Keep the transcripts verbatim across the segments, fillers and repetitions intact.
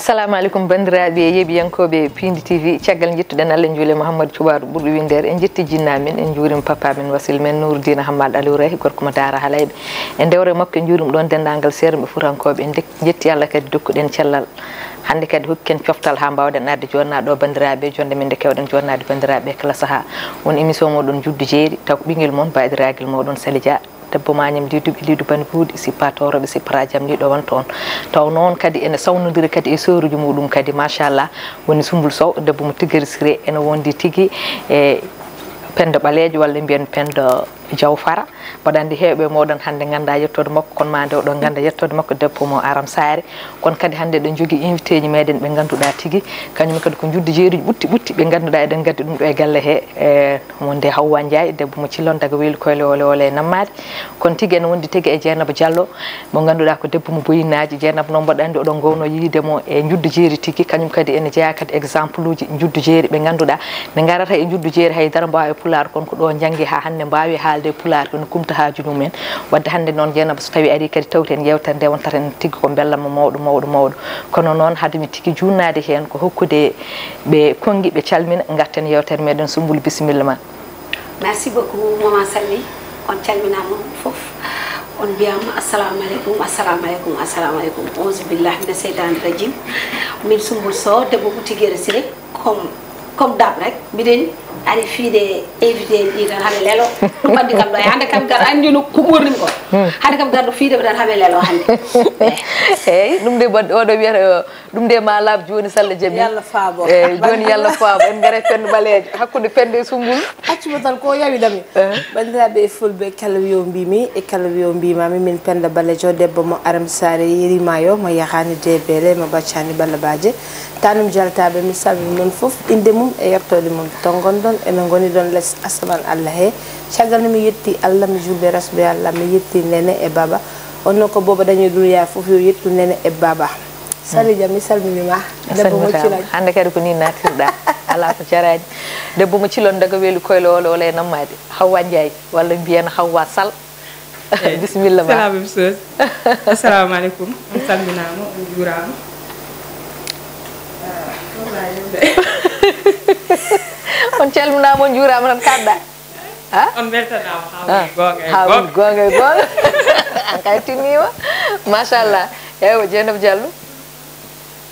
Salamu aleykum, banndiraaɓe yeeɓiyankooɓe Piindi T V. Caggal njettuɗen Allah, njuule Mouhamadou Cuɓaaru ɓurɗo winndeere, en njetti jinna men, en njuurima papa men, wasil men Nourdine Hammad Aliou Rahi, gorko mo Daara Halayɓe. E ndewre makko, en njuurima ɗoon denndaangal seeremɓe Fuutankooɓe. En ndek-, njetti Allah kadi, dokkuɗen cellal. Hannde kadi hokkii en coftal haa mbaawɗen arde joɗnaa ɗo, banndiraaɓe, jonnde men nde keewɗen joɗnaade, banndiraaɓe, kala sahaa. Won émission mooɗon Juddu Jeeri, taw ko ɓinngel mon, baaɗiraagal mooɗon Sali Dia. Debbo maañam liiduɓe, liidu bani buuɗi, sippa tooroɓe, sippa rajam liiɗo won toon. Taw noon kadi ene sawnodiri kadi e sooruuji muɗum kadi, machallah, woni Sumbul Sow, debbo mo Tigiri Siré, ene wondi tigi e Penda Ɓaleejo, walla mbiyen Penda Jawfara. Mbaɗa anndi heewɓe mooɗon hannde ngannda yettoode makko, kono ma nde oɗon ngannda yettoode makko, debbo mo Aram Saare. Kono kadi hannde eɗen njogii invité ji meɗen ɓe ngannduɗaa tigi, kañum kadi ko njuddu jeeruji ɓutti ɓutti, ɓe ngannduɗaa eɗen ngaddi ɗum ɗo e galle he, e, wonde Hawwa Ndiaye, debbo mo Cilon daga Weli Koyle Ole Ole e Nammaade. Kono tigi ene wondi tigi e Dieynaba Diallo, mo ngannduɗaa ko debbo mo Boyinaaji. Dieynaba noon mboɗo anndi oɗon ngowno yiide mo e njuddu jeeri tigi, kañum kadi ene jeyaa kadi exemple uji njuddu jeeri ɓe ngannduɗaa ne ngarata e njuddu jeeri haydara mbaawa e Pulaar, kono ko ɗo njanngi haa hannde mbaawi haalde e Pulaar, kono kumta haaju mum en. Wadde hannde noon Dieynaba so tawi ari kadi tawten yewtere nde wontata en tigi ko mbellamma mawɗo, mawɗo, mawɗo. Kono noon hade mi tigi juunnaade heen ko hokkude ɓe konngi ɓe calmina, ngarten yewtere meɗen Sumbul, bisimilla ma. Merci beaucoup, Maman Sally. On calminaama on fof. On mbiyaama assalamu aleykum, assalamu aleykum, assalamu aleykum. Auzu billahi mina seytaani rajim. Min Sumbul Sow, debbo Ɓuti Gere Siré, comme, comme dab rek. Mbiɗen ari fiide invité en ɗi tan haɓe lelo. Ɗum addi kam ɗo. E hannde kam gar anndi no ko ɓurnim ko. Hannde kam garɗo fiide ɓe tan haɓe lelo hannde. Eeyi, ɗum de, oɗo wiyata, ɗum de ma laaɓ jooni, so Allah jaɓi. Yalla faabo. Eeyi, jooni yalla faabo. En ngarat Penda Ɓaleejo, hakkunde Penda e Sumbul. Accuma tan ko yawi ɗami. Eh. Banndiraaɓe e fulɓe, kala wiyo mbimi, e kala wiyo mbimami, min Penda Ɓaleejo, debbo mo Aram Saare, yerimayo, mo yahani debele, mo baccani ballabaaje. Tanum jaltaaɓe, mi salmini mon fof, innde mum e yettoode mum. To ngonɗon, ene ngoni ɗon les asaman Allah he. Caggal nde mi yetti Allah, mi julde Rasulullahi Allah, mi yetti nene e baba. Onno ko booba dañi duniya fof yo yettu nene e baba. Sali Dia, mi salminiima. A debbo mo salmitaama. Cilon. Hannde kadi ko ni naatirɗa. Alaa ko jaraani. Debbo mo Cilon daga Weli Koyle Ole Ole e Nammaade. Hawwa Ndiaye, walla mbiyen Hawwa Sall. Eeyi. Bisimilla ma. C'est la même chose. Assalamu aleykum. On salminaama, on njuuraama. Ah, ko wayde. On calminaama, on njuuraama tan kaɗɗa. Ha? On mbeltanaama haa woni goonga e goonga. Haa woni goonga e goonga. An kay tinniima. Machallah. Eywa, Dieynaba Diallo.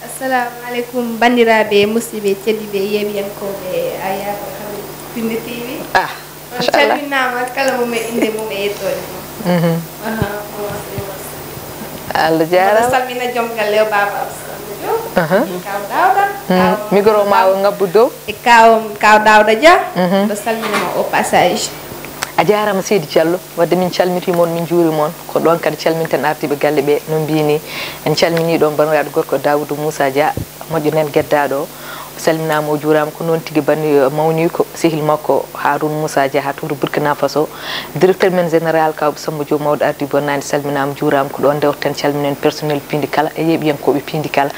Assalamu aleykum, banndiraaɓe, musidɓe tedduɓe, yeeɓiyankooɓe Ayaaba Hawri Piindi T V. Ah, on machallah. Calminaama, kala mum e innde mum e yettoode mum. Mhm. Aha, on wasde, on wasde. Allah jaaraama. Mboɗo salmina joom galle o, Baaba Abou Samba Diop, aha, Kaw Daouda, mhm, Kaw micro ma o ngabbu dow. E Kaw, Kaw Daouda Dia, mhm, mboɗo salmina mo au passage. A jaaraama, Seydi Diallo. Wadde min calmitii mon, min njuuri mon. Ko ɗoon kadi calminten ardiiɓe galle ɓe, no mbiyni. En calminii ɗoon banndiraaɗo gorko Daoudou Moussa Dia, moƴƴo men geddaaɗo o. O salminaama, o juuraama. Ko noon tigi banni, eh, mawniiko, sehil makko Haroun Moussa Dia, haa to wuro Burkina Faso. Directeur men général, Kaw Samba Diop, mawɗo ardii bonnaani, salminaama, juuraama. Ko ɗoon ndewten, calminen personnel Piindi kala e yeeɓiyankooɓe Piindi kala.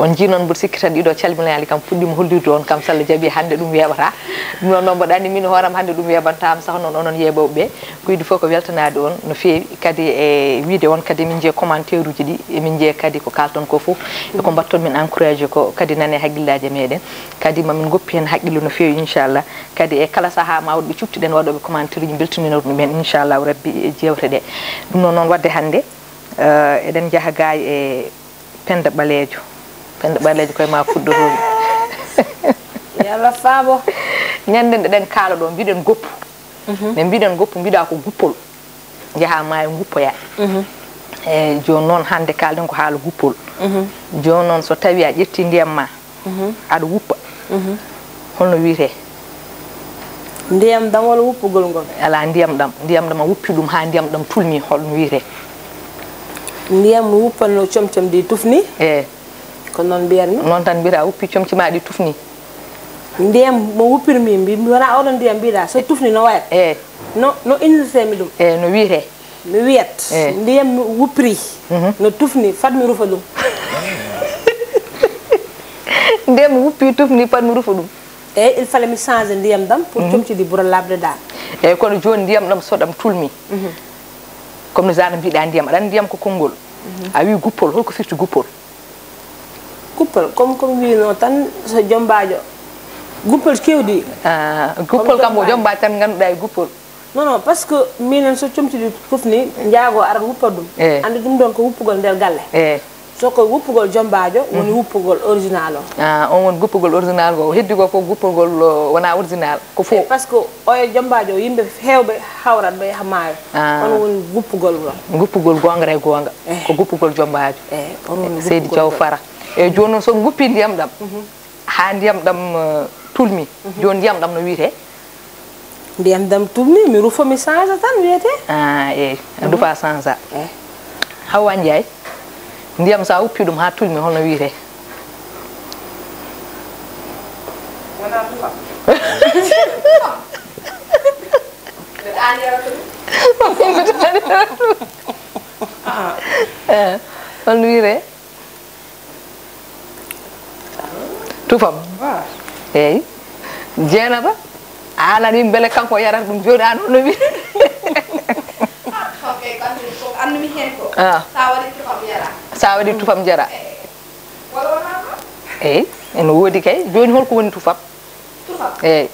On njii noon, mboɗo sikki tan ɗiɗo calminaali kam puɗɗiima hollirde on kam, so Allah jaɓii hannde ɗum weeɓata. Ɗum noon, noon mboɗo anndi min hooram hannde ɗum weeɓantaama, saka noon onon yeeɓooɓe ɓe. Ko idii fof ko weltanaade on no feewi, kadi e wiide on kadi emin njiya commentaire uji ɗi, emin njiya kadi ko kaalton ko fof, e ko mbaɗton min encouragé ko, kadi nane hakkillaaji meɗen, kadi mamin ngoppi heen hakkille no feewi, inchallah. Kadi e kala sahaa ma woɗɓe cuɓtiɗen waɗooɓe commentaire uji, mbeltaninorɗum en, inchallahu rabbi, e jeewte ɗe. Ɗum noon, noon waɗde hannde, eh, eɗen njaha gaay e Penda Ɓaleejo. Penda Ɓaleejo koye ma fuɗɗotoo. Yalla faabo. Ñande nde ɗen kaala ɗo, mbiɗen goppu. Mhm. Nde mbiɗen goppu, mbiɗa ko guppol. Njaha maayo nguppoya. Mhm. E jooni noon hannde kaalɗen ko haala guppol. Mhm. Jooni noon so tawi a ƴetti ndiyam ma, mhm, aɗa wuppa. Mhm. Holno wiyetee? Ndiyam ɗam walla wuppugol ngol? Alaa, ndiyam ɗam. Ndiyam ɗam a wuppi ɗum haa ndiyam ɗam tulmi, holno wiyetee? Ndiyam wuppanno comcom ɗi tufni. Eey. Ko noon mbiyatmi. Noon tan mbiyata, a wuppi comci ma ɗi tufni. Ndiyam mo wuppirmi, mbi-, mi wona oɗon ndiyam mbiɗa, so tufni no wayat? Eey. No, no innirtee mi ɗum? Eey, no wiyetee? Mi wiyat, eey, ndiyam mi wuppiri, mhm, no tufni, fat mi rufa ɗum. Ndiyam mi wuppi tufni, fat mi rufa ɗum. Eey, il fallait mi change ndiyam ɗam pour, mhm, comci ɗi ɓura laaɓde ɗa. Eey, kono jooni ndiyam ɗam so ɗam tulmi. Mhm. Comme no Zana mbiɗa ndiyam, aɗa anndi ndiyam ko konngol. Mhm. A wii guppol, holko firti guppol? Guppol, comme, comme wino tan, so jombaajo. Guppol kewdi. Ah, guppol kam ko jombaajo tan ngannduɗaa e guppol. Non, non, parce que minen so comci ɗi fof ni, njaago arat wuppa ɗum. Eh. Anndi ɗum ɗon ko wuppugol nder galle. Eh. So ko wuppugol jombaajo, woni wuppugol original o. Ah, on woni guppugol original ko. Heddi ko fof guppugol, o, wona original. Ko fof. Eh, parce que oyo jombaajo, yimɓe heewɓe hawrat ɓe yaha maayo. Ah. On woni guppugol ɗon. Guppugol goonga e goonga. Eh. Ko guppugol jombaajo. Eh, on woni Seydi guppugol Thiaw ɗon. Fara. E jooni noon so guppi ndiyam ɗam. Mhm. Haa ndiyam ɗam, eh, tulmi. Mhm. Jooni ndiyam ɗam no wiyetee? Ndiyam ɗam tulmi, mi rufa, mi change tan wiyetee. Ah, eey. A rufa, a change. Eey. Hawwa Njaay, ndiyam so a wuppi ɗum haa tulmi, holno wiyetee? Wona rufa. Mbeɗa an yarata ɗum. Ah. Eh, holno wiyetee? Tufam. Waaw. Eey. Jeenaba, aan a wiyi mbele kanko o yarata ɗum, jooni aan hono wi? Ah, tufam kay, ko anndu-, ko anndu-mi heen ko. Ah. Sa waɗi tufam, yara. Sa waɗi tufam, jara. Eey. Walla wonaa noon? Eey, ene woodi kay. Jooni holko woni tufam? Tufam. Eey.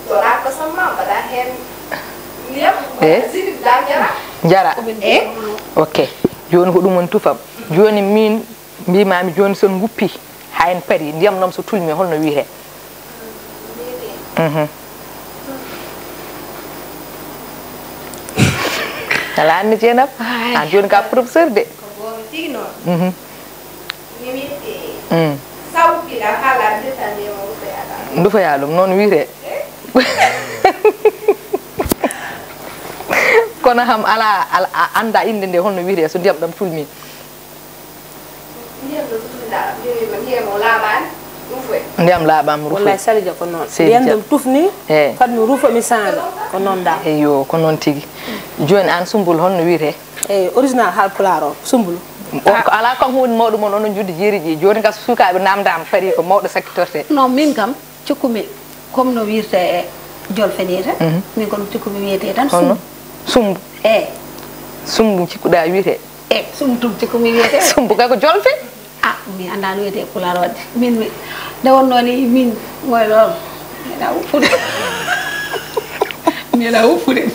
Wonaa kosam ma, mbaɗa heen ndiyam, eey, mbaɗa jus, mbaɗa njara. Njara. Eey. Ok. Jooni ko ɗum woni tufam. Jooni miin mbiimaami jooni so en nguppii, haa en parii, ndiyam ɗam so tulmi, holno wiyetee? Mhm. Alaa anndi Jeenab? Ay. Aan jooni ka professeur de. Ko goonga tigi noon. Mhm. Mi wiyete, mm, sawpila haa laabi tan ndema ndufoyaa ɗum. Ndufoyaa ɗum, noon wiyetee. Eh? Kono ham alaa, ala, a anndaa innde nde, holno wiyetee so ndiyam ɗam tulmi? Ndiyam ɗam so tulmi, ndiyam, ndiyam laaɓaani, ɗum foy. Ndiyam laaɓaama, rufoy. Wallaay, Sali Dia ko noon. Seydi Dia. Ndiyam ɗam tufni, eh, fat mi rufa, mi saana. Ko noon dal. Eyo, ko noon tigi. Jooni aan Sumbul, holno wiyetee? Eyi, original Haalpulaar o, Sumbulu. O, ko alaa, kanko woni mawɗo mon, onon njuddi jeeri ji. Jooni ka sukaaɓe naamndaama, parii ko mawɗo sakkitortee. Non, min kam, cikkumi comme no wiyetee e Jolfe ni tan. Mhm. Min kono cikkumi wiyetee tan. Holno? Sumbu. Sumbu. Eyi. Sumbu cikkuɗaa wiyetee? Eyi, Sumbu tun cikkumi wiyetee. Sumbu kay ko Jolfe. Ah, mi anndaa no wiyetee Pulaar waɗde. Min, mi, nde wonnoo ni, min, moy ɗoon. Mi alaa woppude. Mi alaa woppude.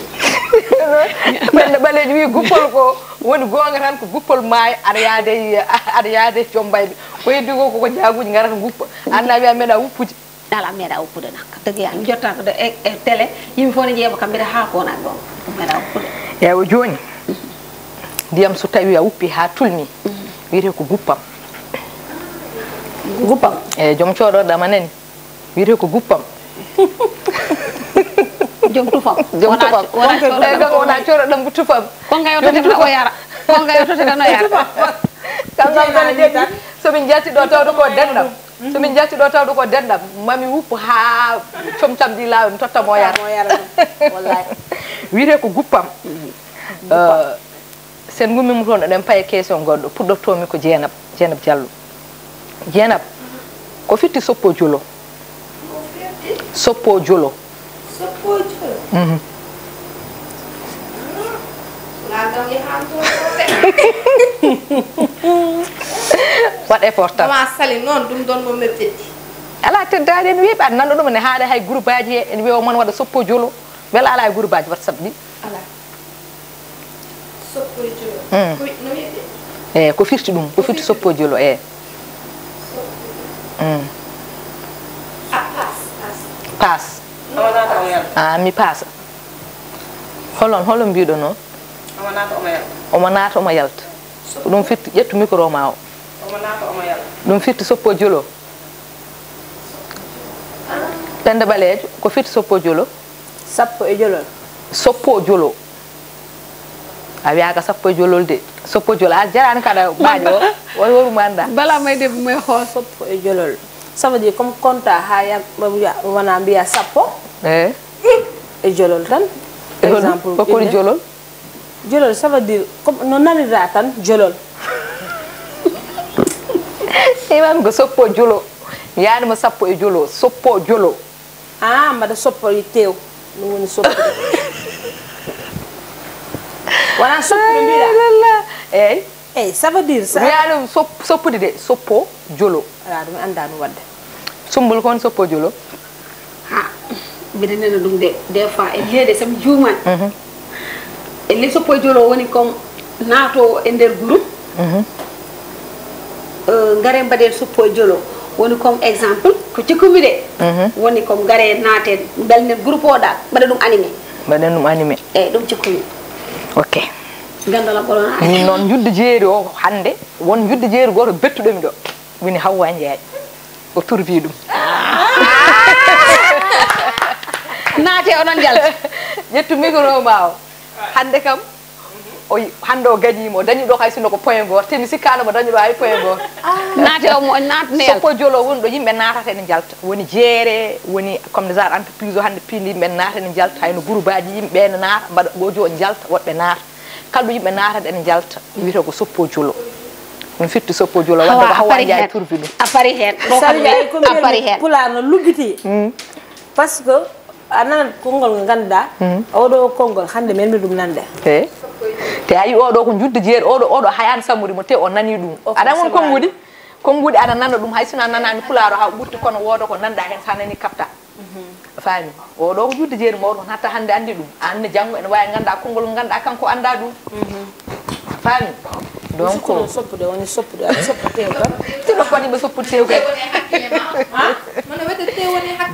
Penda Ɓaleejo wiyi guppol ko woni goonga tan ko guppol maayo, aɗa yaade, aɗa yaade jombayɓe. Ko heddi ko, ko njaaguuji ngarata nguppa. Aan na wiya meeɗa woppude. Alaa, meeɗa woppude nak. Dëgg Yàlla, mi jotta ko de e, e télé, yimɓe fof ne ƴeeɓa kam, mbiɗa haa ko wona ɗoon. Meeɗa woppude. Eewa, jooni, ndiyam so tawii a wuppi haa tulmi, wiyetee ko guppam. Guppam? Eeyi, joom cooɗorɗam a nani? Wiyetee ko guppam. Joom tufam. Joom tufam. Wona, wona cooɗorɗam. Eeyi, kanko wona cooɗorɗam ko tufam. Ko nga yewtete tan o yara. Ko nga yewtete tan o yara. Kanko am tan o ƴetti, so min njalti ɗo tawde ko denɗam. So min njalti ɗo tawde ko denɗam, mami wuppu haa comcam ɗi laawi, mi totta mo yara. Mo yara ɗum. Wallaay. Wiyetee ko guppam. Mhm. Guppam. Euh, sen ngummiima toon, eɗen paye question goɗɗo. Puɗɗortoomi ko Jeenab, Jeenab Jallo. Jeenab, ko firti soppo jolo? Soppo jolo. Soppo jolo? Mhm. Wonaa kam yahaani toon de. Waɗ effort tan. Mama Sali noon, ɗum ɗoon mo mi teddi. Alaa teddaade, en weeɓaani. Nanɗo ɗum ne haaɗa hay groupe aji he, en wiya o mon waɗa soppo jolo. Mbela alaa e groupe aji WhatsApp ɗi? Alaa. Soppo e jolo. Mm. Ko wi-, no wiyetee? Eeyi, ko firti ɗum? Ko firti soppo e jolo, eeyi. Soppo e jolo. Mm. A paas, paas. Paas. No. Omo naata, omo yalta. Ah, mi paasa. Holon, holon mbiɗo noon? Omo naata, omo yalta. Omo naata, omo yalta. Ko ɗum firti, ƴettu micro ma o. Omo naata, omo yalta. Ɗum firti soppo e jolo. Penda Ɓaleejo, ko firti soppo e jolo? Sappo e jolol. Soppo jolo. A wiyaaka sappo e jolol de. Soppo jolo. A jaraani kaɗa baajo o. Won woru mo anndaa. Bala may de mo hool. Soppo e jolol. Ça veut dire comme compta haa ya, wona mbiya sappo. Eh. E jolol tan. Par exemple, ko kori inde jolol? Jolol, ça veut dire, comme no nanirɗaa tan, jolol. Iman ko soppo jolo. Yaani mo sappo e jolo, soppo jolo. Ah, mbaɗa soppo e tew. Ɗum woni soppude. Wona soppude mbiɗa. Ay, lalla. Eey. Eyi, ça veut dire ça. Wiya ɗum sop- soppude de, soppo jolo. Ala, ɗum anndaa ɗum waɗde. Sumbul, ko woni soppo jolo? Ha, mbiɗa nana ɗum de, des fois e leyɗe, so mi juumaani. Mhm. E ley soppo jolo woni comme naato e nder groupe. Mhm. Euh, ngare mbaɗen soppo jolo. Woni comme exemple, ko cikkumi de. Mhm. Woni comme ngare naaten, mbelnen groupe o ɗa, mbaɗa ɗum animé. Mbaɗen ɗum animé. Eyi, ɗum cikkumi. Ok. Gandal am ɓolona. Min noon, njudde jeeri o hannde, won njudde jeeri gooto bettuɗo mi ɗo. Woni Hawwa Ndiaye. O turbi ɗum. Naate onon njalta. Ƴettu micro ma o. Hannde kam, o y- hannde o gañiima, o dañi ɗo hay sinno ko point gooto. Te mi sikkaano mo dañuɗo hay point gooto. Naate o mo naat ne yalta. Soppo jolo woni ɗo yimɓe naatata ene njalta. Woni jeere, woni comme des entreprises o hannde piindi yimɓe naata ene njalta. Hayno groupe aji yimɓe ene naata, mbaɗa gojo o njalta, woɗɓe naata. Kala ɗo yimɓe naatata ene njalta, wiyetee ko soppo jolo. Ɗum firti soppo jolo, wadde ko Hawa Ndiaye turbi ɗum. A fari heen. Ɗo kam a fari heen. Pulaar no luggiti. Parce que a nanat konngol ngo ngannduɗaa, oɗo konngol hannde men mi ɗum nande. Eyi. Te a yi oɗo ko njudde jeeri, oɗo, oɗo hay an sammori mo, te o nani ɗum. Aɗa won konnguɗi, konnguɗi aɗa nana ɗum, hay sinno a nanaani pulaar o haa ɓurti, kono wooda ko nanɗa heen, so a nani kaɓta. A faami? Oɗo ko njudde jeeri mawɗo, on hatta hannde anndi ɗum. Aan ne janngo ene waawi nganndaa konngol ngo ngannduɗaa kanko anndaa ɗum. A faami? Donc, soppude, woni soppude, aɗa soppa tew tan. Tino foti ɓe soppude tew kay.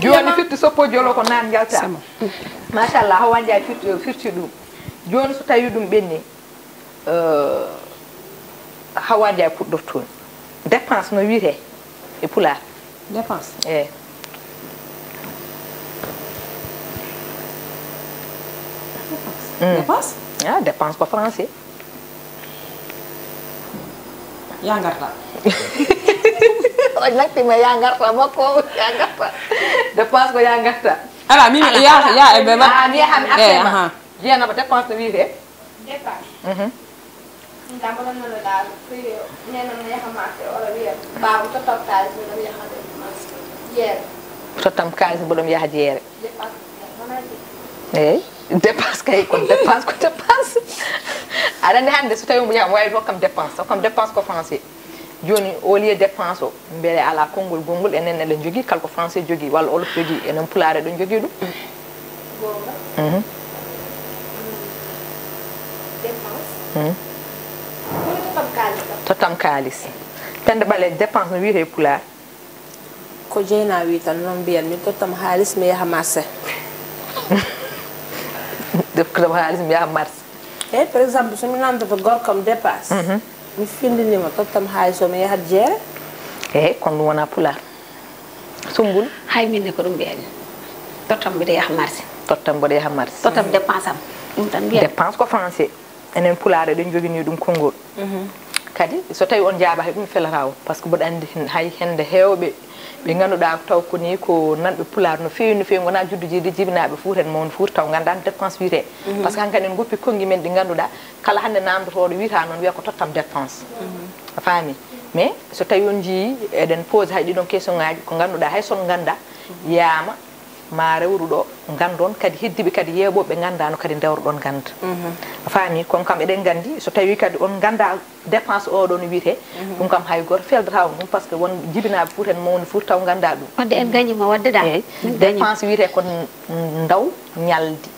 Jooni firti soppo jolo ko naan njalta. Machallah, Hawa Ndiaye firti, firti ɗum. Jooni so tawi ɗum ɓenni, euh, Hawa Ndiaye puɗɗortoo. Dépense no wiyetee e pulaar? Dépense. Eyi. Dépense? Mm. Dépense? Ah, dépense ko français. Ya ngarta. O natti ma ya ngarta makko, ya ngarta. Dépense ko ya ngarta. Ala, min ya, ya e ɓe ma. Ah, mi yaha mi arta e ma. Aha. Jeyanaba, dépense no wiyetee? Dépense. Mhm. Ɗum kam oɗon nanoɗaa, ko yo neene no yaha marché, oɗo wiya, "Baawo, tottam kaalis, mbiɗa yaha marché." Jeere. Tottam kaalis, mboɗo mi yaha jeere. Dépense, wonaa jeere. Eyi, dépense kay, ko dépense, ko dépense. Aɗa anndi hannde so tawi omo yaha, omo waawi hokkam dépense, hokkam dépense ko français. Jooni, au lieu dépense o, mbele alaa konngol gonngol, enen eɗen njogii, kala ko français jogii, walla olof jogii, enen pulaar eɗen njogii ɗum. Goonga. Mhm. Dépense. Mhm. Kono tottam kaalis kam. Tottam kaalis. Penda Ɓale, dépense no wiyetee e pulaar? Ko Jeyna wi tan, noon mbiyan mi, tottam haalis, mi yaha marché. Tottam haalis, mi yaha marché. Eyi, par exemple, so mi namdoto gorko am dépense, mhm, mi findinii mo, tottam haalis o, mi yahat jeere. Eyi, kono ɗum wonaa pulaar. Sumbul? Hay min ne ko ɗum mbiyami. Tottam mbiɗa yaha marché. Tottam mboɗo yaha marché. Tottam dépense am. Ɗum tan mbiyami. Dépense ko français. Enen pulaar eɗen njoginii ɗum konngol. Mhm. Kadi, so tawi on njaabaaki ɗum, felata on. Parce que mboɗo anndi hen, hay hannde heewɓe ɓe ngannduɗaa taw ko nii ko nanɓe pulaar no feewi, no feewi, ngonaa juddu jiidi jibinaaɓe Fuuta en mawni Fuuta taw nganndaani dépense wiyetee. Mhm. Parce que hankadi en ngoppi konngi men ɗi ngannduɗaa, kala hannde naamndotooɗo wiyata noon wiya ko tottam dépense. Mhm. A faami? Mais so tawi on njiyii eɗen pose hay ɗiɗon question ŋaaji ko ngannduɗaa hay so on nganndaa, yaama ma rewru ɗo, nganndon kadi heddiiɓe kadi yeeɓooɓe ɓe nganndaano kadi ndewroɗon ngannda. Mhm. A faami? Kono kam eɗen nganndi so tawi kadi on nganndaa dépense oɗo no wiyetee, mhm, ɗum kam hay gooto feldata on ɗum, parce que won jibinaaɓe Fuuta en mawni Fuuta taw nganndaa ɗum. Wadde en gañiima wadde da. Eyi. Min gañiima. Dépense wiyetee ko n-, ndaw ñaldi.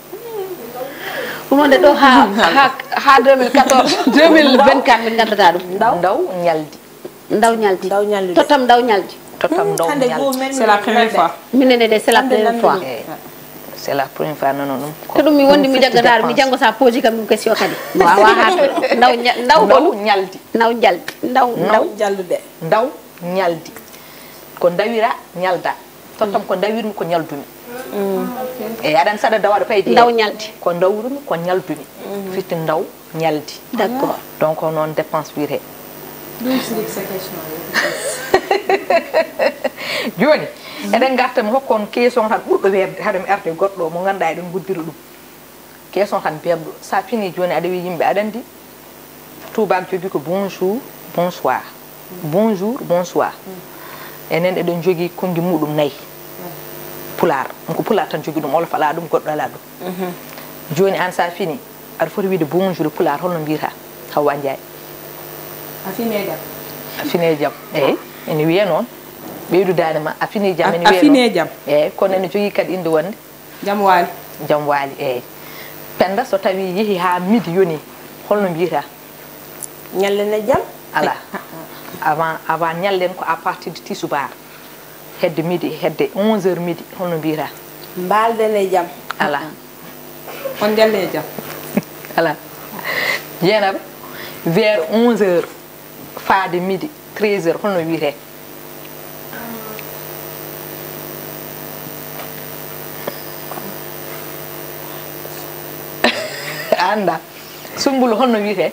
Ɗum wonde ɗo haa, haa, haa deux mille quatorze, deux mille vingt-quatre min nganndata ɗum. Ndaw? Ndaw ñaldi. Ndaw ñaldi. Ndaw ñaldi de. Tottam ndaw ñaldi. Tottam ndaw ñaldi. C'est la première fois. Minen de, c'est la première fois. Eh, c'est la première fois nono ɗum. Ko ɗum mi wondi mi jaggata, mi janngo sa posi kam ɗum question kadi. Waawa haa ndaw ña-, ndaw ɗo. Ndaw ñaldi. Ndaw ñaldi. Ndaw, ndaw. Ndaw ñaldi. Ndaw ñaldi. Ko ndawira ñalda. Tottam ko ndawirmi ko ñaldumi. Mm. Eyi, aɗa anndi saɗa dawa ɗo paydi. Ndaw ñaldi. Ko ndawrumi ko ñaldumi. Mm. Firti ndaw ñaldi. D'accord. Donc, ko noon dépense wiyetee. Jooni, eɗen ngarta mi hokka on question tan ɓurɗo weeɓde, haɗa mi arde goɗɗo mo ngannduɗaa eɗen ngoddira ɗum. Question tan beeɓɗo. So a finii jooni, aɗa wiya yimɓe, aɗa anndi, tuubaak jogii ko bonjour, bonsoir. Bonjour, bonsoir. Enen eɗen njogii konngi muɗum nayi. Pulaar. Ɗum ko pulaar tan jogii ɗum, olof alaa ɗum, goɗɗo alaa ɗum. Mhm. Jooni aan, so a finii, aɗa foti wiyde bonjour e pulaar, holno mbiyata? Hawwa Njaay. A fine jam. A fine jam, eeyi, ene wiyee noon. Ɓeydudaade ma, a fine jam, ene wiyee noon. A fine jam. Eeyi, kono ene jogii kadi innde wonde? Jam waali. Jam waali, eeyi. Pennda, so tawii yehii haa midi yonii, holno mbiyataa? Ñallen e jam. Alaa. Avant, avant ñallen ko à partir de tisubaar. Hedde midi, hedde onze heures midi, holno mbiyataa? Mbaalden e jam. Alaa. On njalle e jam. Alaa. Jeenaba, vers onze heures, faade midi, treize heures, holno wiyetee? A anndaa. Summbulu, holno wiyetee?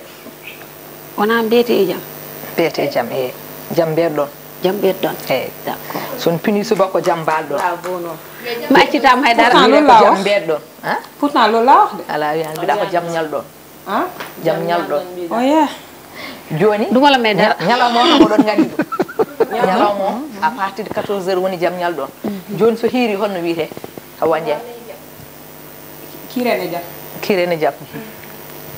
Wonaa mbiyetee jam. Mbiyetee jam, eeyi. Jam mbeɗon. Jam mbeɗon. Eeyi. D'accord. So on pinii subaka ko jam mbaalɗon. Bravo, non. Mi accitaama hay dara. Pourtant, Wiyee loolu ko laa jam wax. Mbeɗon. Hein? Pourtant, loolu laa wax de. Alaa, wiyaa mbiɗa ko jam ñalɗon. Hein? Jam ñalɗon. Oh, yeah. Jooni, Ɗum wala meeɗa. Ña- ñalawma on, oɗon nganndi ɗum. Ñalawma on, à partir de quatorze heures woni jam ñalɗon. Jooni, so hiirii, holno wiyetee? Hawa Njaay. Kiireen e jam. Kiireen e jam.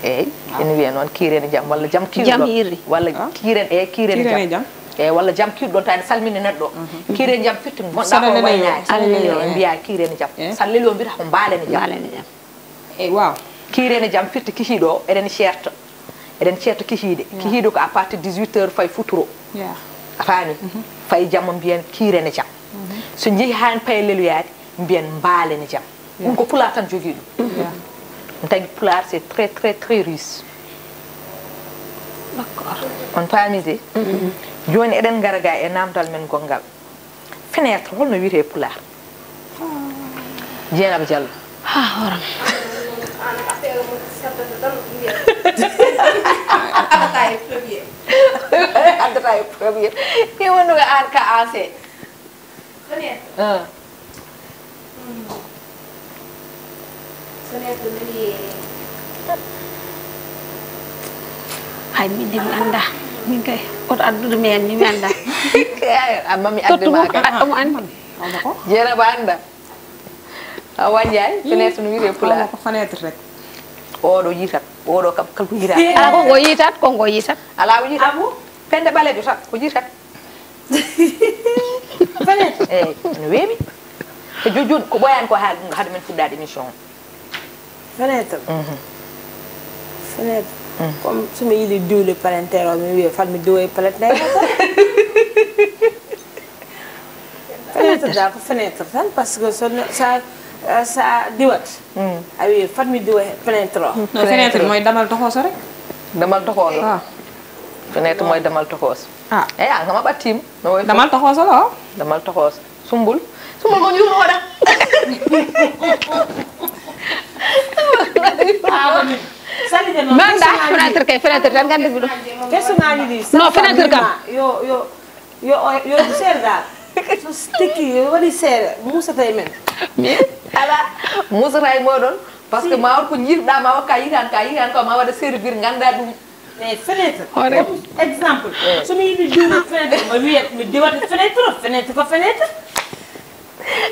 Eeyi, ene wiyee noon, kiireen e jam, walla jam kiirɗon. Jam hiirri. Walla kiireen, eeyi, kiireen e Kiireen e jam. jam. Eeyi, walla jam kiirɗon, tawa ene salmina neɗɗo. Kiireen e jam firti, gonɗa Saɗa o leloo. waynaani. Saɗa leloo. Mbiyaa kiireen e jam. Eh. Saɗa leloo, mbiyata ko mbaalen e jam. Mbaalen e jam. Eeyi, waaw. Kiireen e jam firti kihiiɗo o, eɗen ceerta. Eɗen ceerta kihiiɗe. Kihiiɗe ko à partir de dix-huit heures fayi futuro. Yeah. A faami? Fayi jamma mbiyen kiireen e jam. So njehii haa en payi leloyaade, mbiyen mbaalen e jam. Ɗum ko pulaar tan jogii ɗum. Yeah. Ɗum tagi pulaar, c'est très, très, très riche. D'accord. On paami de? Jooni eɗen ngara ga e naamndal men gonngal. Fenêtre, holno wiyetee pulaar? Jeenaba Jallo. Ha, horam. An affaire mo saddata tan mbiya. Addata e premier. Addata e premier. Ni wonno ko aan ka ancien. Fenêtre. Ah. Fenêtre nani e Hay min de mi annda. Min kay, oto addude mi en, mi annda. Amma mi adde ma kay. Omo anndi. Jeenaba annda. Hawa Njaay, fenêtre no wiyetee pulaar? Ko fenêtre rek. Oɗo yitat, oɗo kam kala ko yitat. Ala ko ngo yitat, ko ngo yitat. Alaa o yitat. Abu? Pennda ɓaleejo tan, ko yitat. Fenêtre. Eeyi, no weeɓi. Ko jooni jooni, ko ɓooyaani ko haa, hade men fuɗɗaade émission o. Fenêtre. Fenêtre. Comme so mi yiɗi diwde palanteer o, mi wiya fat mi diwa e palanteer o tan. Fenêtre da ko fenêtre tan, parce que so, sa, sa diwat, a wiya fat mi diwa e fenêtre o. Non, fenêtre mooy damal toxooso rek. Damal toxooso. Ah. Fenêtre mooy damal toxooso. Ah. Eyi, an kam a ɓattiima. No woy Damal toxooso lo. Damal toxooso. Sumbul. Sumbul ko juumo waɗa. Salide noon. Manda fenêtre kay, fenêtre tan nganndi mi ɗum. Questionnaji ɗi. Non, fenêtre kam. Yo, yo, yo, yo seergal. So tekki, yo waɗi seere, musata e men. Ala, musata e moɗon. Parce que ma won ko jiiruɗa, ma wakka yitan ka, yitan ko ma waɗa servir, ngannda ɗum. Mais fenêtre, Hoore. Comme exemple, so mi yiɗi diwde fenêtre, mi wiyat mi diwata fenêtre, fenêtre ko fenêtre.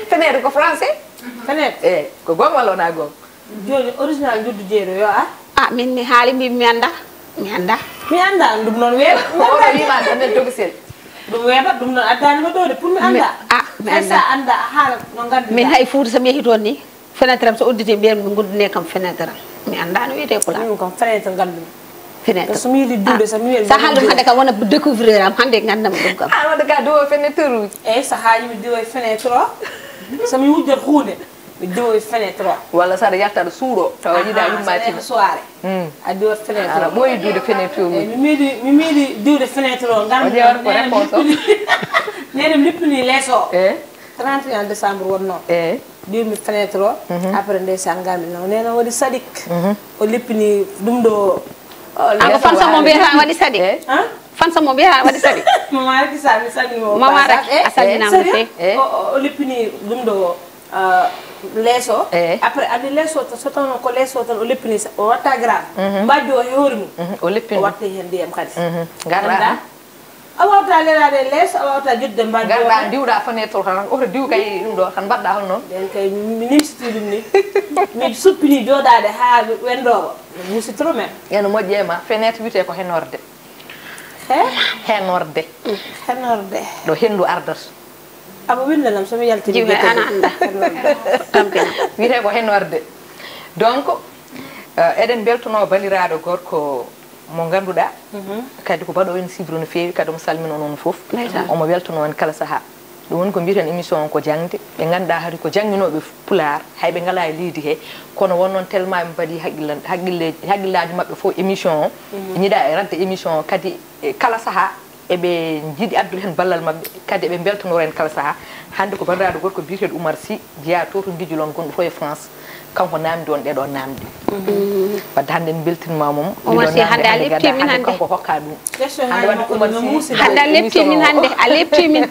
Fenêtre ko français? Fenêtre. Eyi, ko goonga walla wonaa goonga? Jooni original Duudu Jeeri yo ar. Ah, min mi haali, mi, mi annda. Mi annda. Mi annda ɗum noon weeɓa. Ko oɗo wiima tan nen togisel. Ɗum weeɓa, ɗum noon addaani mo ɗo de pour mi annda. Ah, mi Hay annda. sa annda a haalat no ngannduɗaa. Min hay Fuuta so mi yehii toon ni, fenêtre am so udditi mbiyan mi guddune kam fenêtre am. Mi annda no wiyetee pulaar. Min kam fenêtre nganndu-mi. Fenêtre. So mi yiɗi diwde, so mi wiyat Sa haalde ɗum hannde kam wona découvrir am, hannde nganndam ɗum kam. An waɗa ka diwo fenêtre uji. Eyi, so haali mi diwa e fenêtre o. So mi wujjat huunde, mi diwa e fenêtre o. Walla saɗa yalta aɗa suuɗo, tawa yiɗa yummatina. Soirée. A diwat fenêtre Aɗa o. Ɓooyi diwde fenêtre Eyi, uji. mi miidi, mi miidi diwde fenêtre o. Ngam O ƴeewata ko réponse o. Nene mi lippini lees o. E? Trente et un décembre wonnoo. E? Diwmi fenêtre o. Après ndeysaan ngarmi no nena waɗi sadik. O lippini ɗum ɗo. Ako fan sammo mbiyata waɗi saɗi. E? Hein? Fan sammo mbiyata waɗi saɗi. Mama raki sa mi salmimo. Mama raki a salminama no feewi. E? O lippini ɗum ɗo. Leeso. E? Après andi leeso to so tawno ko leeso tan o lippini o watta gram. Mbaddi o e hoore mum. O lippini. O watta hen ndiyam kadi. Garɗa. A wawta lelaade e leeso, a wawta jodde mbaddi. Garɗa diwɗa fenêtre o tan, oto diw kay ɗum ɗo tan mbaɗɗa hol noon. Ɓen kay mi nimsiti ɗum ni. Mi suppini jooɗaade haa wendoowo. Musi trop même. Eno moƴƴe ma, fenêtre wiyetee ko henorde. Henorde. Henorde. Ɗo henndu ardata. Abo winda nam so mi yaltini. Jiwi ana anda. Tampina. Wiyetee ko henorde. Donc, eh, eɗen mbeltanoo banndiraaɗo gorko mo ngannduɗaa, kadi ko baɗo en sibru no feewi, kadi omo salmina onon fof. Omo weltanoo en kala sahaa. Ɗum woni ko mbiyeten émission o ko jaŋde. Ɓe ngannduɗaa hari ko jannginooɓe pulaar, hay ɓe ngalaa e leydi he. Kono won noon tellement ɓe mbaɗi haqqille, haqqille, haqqillaaji maɓɓe fof émission o. Ñiɗa e radde émission o, kadi e kala sahaa eɓe njiɗi addude heen ballal maɓɓe, kadi eɓe mbeltanoo en kala sahaa. Hannde ko banndiraaɗo gorko biyeteeɗo Oumar Sy, jeyaa to to Ngijilon gonɗo to e France. Kanko naamndi on ɗeɗo naamndi. Wadde hannde en mbeltinma mum. Omar Sy hannde a lepti min hannde. Kanko hokka ɗum. Hannde wadde Omar Sy hannde a lepti min hannde a lepti min.